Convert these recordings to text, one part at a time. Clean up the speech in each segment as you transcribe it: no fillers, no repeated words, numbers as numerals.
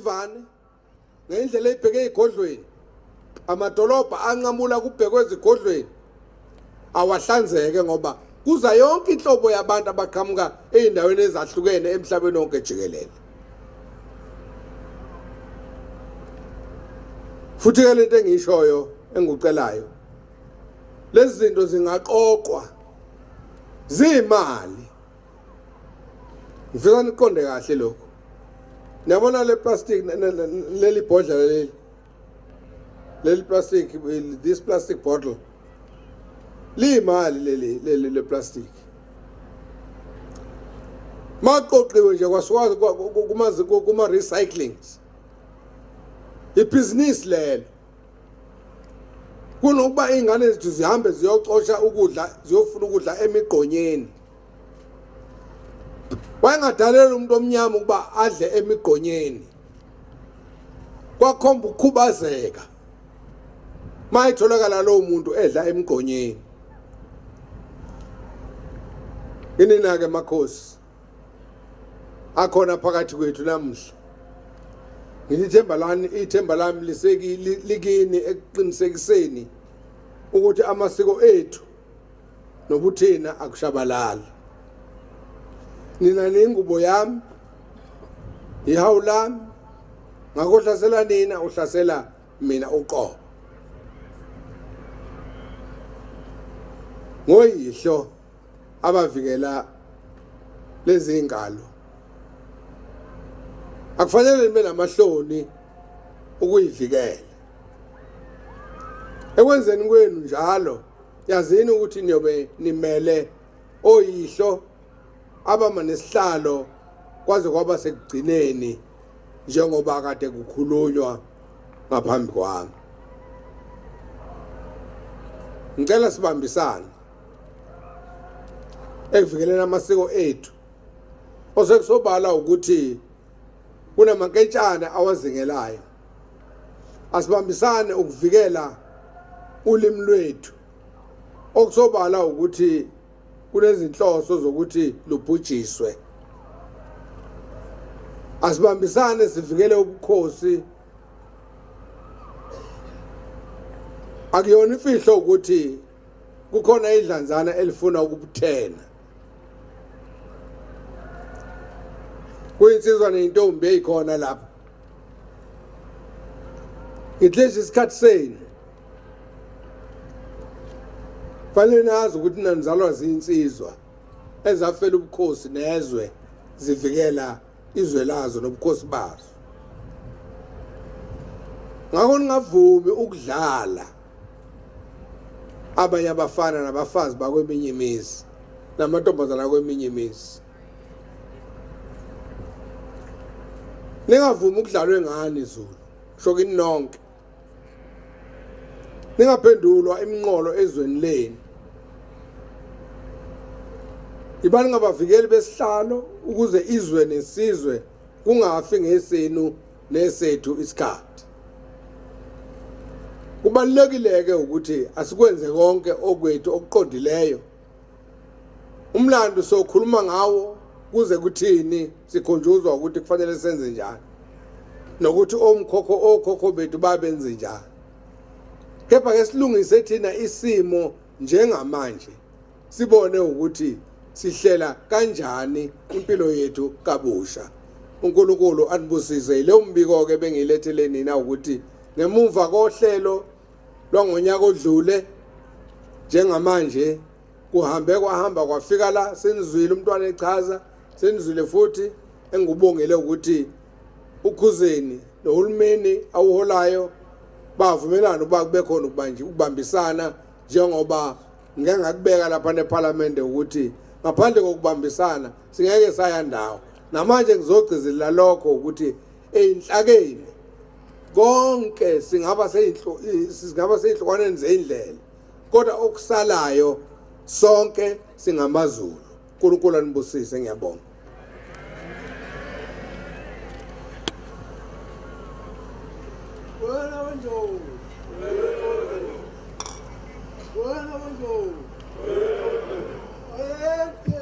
Sibhekivane ngendlela ebheke ezigodlweni, amadolobha anqamula kubhekwe ezigodlweni awahlanzeke, ngoba kuza yonke inhlobo yabantu abaqhamuka ezindaweni ezahlukene emhlabeni wonke jikelele. Futhi ke lento engiyishoyo, engikucelayo, lezi zinto zingaqoqwa ziyimali. Ngifisa niqonde kahle lokho. Niyabona le plastic, leli bhodlela leli, leli plastic, this plastic bottle liyimali leli le plastic. Maqoqiwe nje kwasuka kuma recyclings, ibhizinisi lelo. Kunokuba iy'ngane zethu zihambe ziyocosha ukudla, ziyofuna ukudla emigqonyeni. Wayengadalelwa umuntu omnyama ukuba adle emigqonyeni, kwakhomba ukukhubazeka mayitholakala lowo muntu edla emigqonyeni. Inina-ke makhosi akhona phakathi kwethu namuhla, ngithi ithemba lami, ithemba lami liseki likini ekuqinisekiseni ukuthi amasiko ethu nobuthina akushabalali. Nina ningubo yami, ihawu lami, ngakho hlasela nina uhlasela mina uqobo. Ngoyihlo abavikela lezi ngalo, akufanele nibe namahloni ukuyivikela. Ekwenzeni kwenu njalo, yazini ukuthi niyobe nimele oyihlo abama nesihlalo kwaze kwaba sekugcineni, njengoba kade kukhulunywa ngaphambi kwami. Ngicela sibambisane ekuvikeleni amasiko ethu, osekusobala ukuthi kunamanketshane awazingelayo. Asibambisane ukuvikela ulimi lwethu, okusobala ukuthi kunezinhloso zokuthi lubhujiswe. Asibambisane sivikele ubukhosi. Akuyona imfihlo ukuthi kukhona idlanzana elifuna ukubuthena. Kuyinsizwa neyintombi eyikhona lapha. Ngithi isikhathi senu fanele nazi ukuthi nanizalwa zinsizwa ezafela ubukhosi nezwe, zivikela izwe lazo nobukhosi bazo. Ngakho ningavumi ukudlala abanye abafana nabafazi bakweminye imizi namantombazana kweminye imizi. Ningavumi ukudlalwe ngani Zulu, kusho kini nonke. Ningaphendulwa iminqolo ezweni lenu. Ibani ngabavikeli besihlalo ukuze izwe nesizwe kungafi ngesenu nesethu isikhathi. Kubalulekile-ke ukuthi asikwenze konke okwethu okuqondileyo. Umlando sokhuluma ngawo kuze kuthini, sikhunjuzwa ukuthi kufanele senze njani nokuthi omkhokho okhokho bethu babenze njani. Kepha ke silungise thina isimo njengamanje, sibone ukuthi sihlela kanjani impilo yethu kabusha. uNkulunkulu anibusise. Leyo mbiko ke bengiyilethele nina ukuthi ngemuva kohlelo lwangonyaka odlule, njengamanje kuhambe kwahamba kwafika la, senizwile umntwana echaza, senizwile futhi engikubongele ukuthi uKhuzeni nohulumeni awuholayo bavumelana ukuba kube khona ukubambisana, njengoba ngike ngakubeka lapha nePhalamende ukuthi ngaphandle kokubambisana singeke saya ndawo. Namanje ngizogcizelela lokho ukuthi eyinhlakeni konke singaba seyinhlokwaneni zeyindlela, kodwa okusalayo sonke singamaZulu. uNkulunkulu anibusise, ngiyabonga. Wena wenjovu. Wena wenjovu. Ayeke.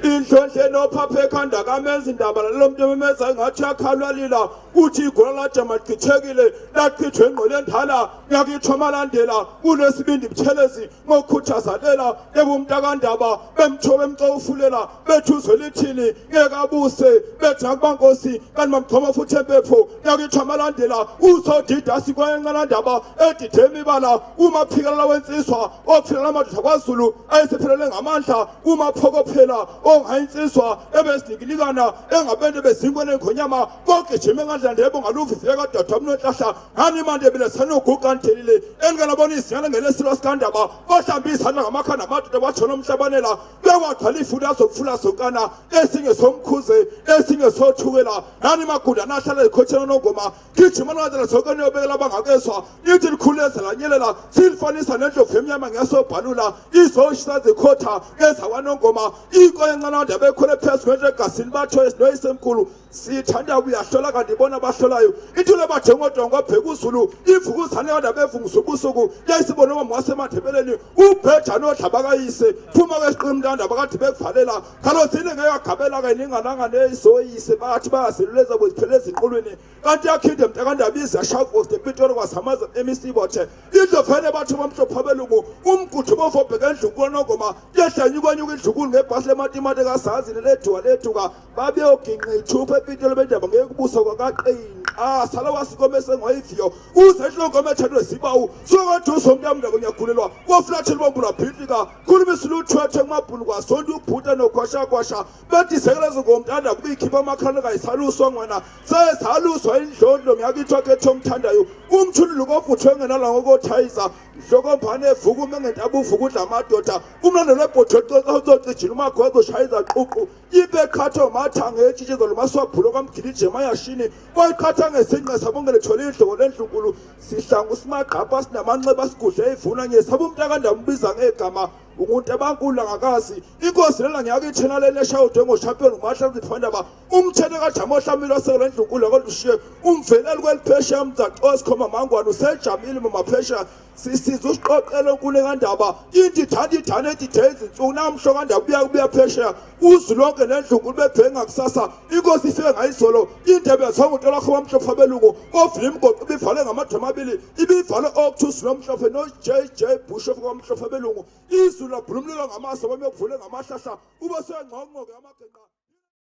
Inhlohla. Enkundleni ophapha ekhanda kamenza indaba lalo muntu ememeza engathi yakhalwa lila uthi igula lajama lichithekile lachithwa engqwele endala ngiyakitsho amalandela unesibindi buthelezi ngokhuthazalela ebumntakandaba bemthoba emcofulela bethi uzwe lithini ngeke abuse bethi akubankosi kanti bamchoma futhi empepho ngiyakitsho amalandela usodidasi kwayencalandaba edide imibala uma phikelela wensizwa ophilela amadoda kwaZulu ayesephelele ngamandla uma phokophela ongayinsizwa ebesidikilikana engabende bezinkwe nengonyama kogijima engandla ndebo ngaluvivi kadoda umnonhlahla ngani mandebele sanoguqa ndelile engingalabona izinyana ngelesilo sikandaba ohlamba izandla ngamakhanda amadoda watshona umhlabanela bewagcwala ifula azokufula zokana esinye somkhuze esinye sothukela nani magunda nahlala ezikhotsheni nongoma gijima ngadlela zonke niyobekela abangakezwa nithi likhuleza lanyelela silifanisa nendlovu emnyama ngesobhalula izoshisa zikhotha ezakwanongoma inkoyo encane abantu abekhwele phezu kwento egazini batho noyisemkhulu sithanda uyahlola kanti bona abahlolayo intule bajengodongo obheka uzulu ivukuzane kanti abevunguza ubusuku yayisibona umama wasemadebeleni ubhejane odlabakayise phuma kesiqimntanda bakade bekuvalela khalozile ngeke agabela kayiningananga nezoyise bathi bayazeluleza boziphelela ezinqulwini kanti yakhinde mntakandaba ize yashawukoste epitori kwazamaza emisibothe indlovele bathi bamhlophe abelungu umguthu bovobheka endlunkulu nongoma yehlanyukanyuka indlukulu ngebhasi lematimati kasazi lelethuka lethuka babeyoginqa ithupha epitori bendaba ngeke kubuso kwakaqinqa ah sala wasikome sengoyiviyo uze enhloko ethathwe zibawu sukaduso umntamndaba ngiyagulelwa woflathela bombula bhitlika khuluma isiluthwethe kumabhulu kwasonto ubhuta nokhwashakwasha bathi sekelezo ngomntanda kubikhipha amakhala kayisaluswa ngwana sesaluswa indlondlo ngiyakithwa kethe omthandayo umthululu kovuthwe engenala ngokothayiza nhlokombane evuka uma engentaba uvuka udla amadoda umlando lwebhotho uzocijila umagogo ushayiza ququ ibe qhatha umathanga etshitshizo lomaswabhulo kwamgilijema yashini wayiqhatha ngesinqe sabongele thole idloko lendlunkulu sihlangu simagqapha sinamanxeba sigudle ivuna ngiyesaba umntakandaba umbiza ngegama umuntu abankulu angakazi inkosi lela ngiyakithena lena eshawude ngoshampion ngumahlanziphandaba umthetho kajama ohlamile wasekela endlunkulu kodwa ushiye umveleli kweliphesheya mzaco osikhoma mangwane usejamile mamaphesheya sisiza usiqoqele nkulu kandaba into ithanda ithanda edide izinsuku namhlo kandaba kubuya kubuya phesheya uzwi lonke nendlunkulu bebhenga kusasa inkosi ifike ngayizolo indebe yathonga utolakho wamhlophe abelungu ovula imigoqo ibivale ngamadoda amabili ibivale okuthusi lomhlophe no-jj bush ofika kwamhlophe abelungu izulu labhulumlelwa ngamaso bamekuvule ngamahlahla ube seyangqongqoke amagenqa.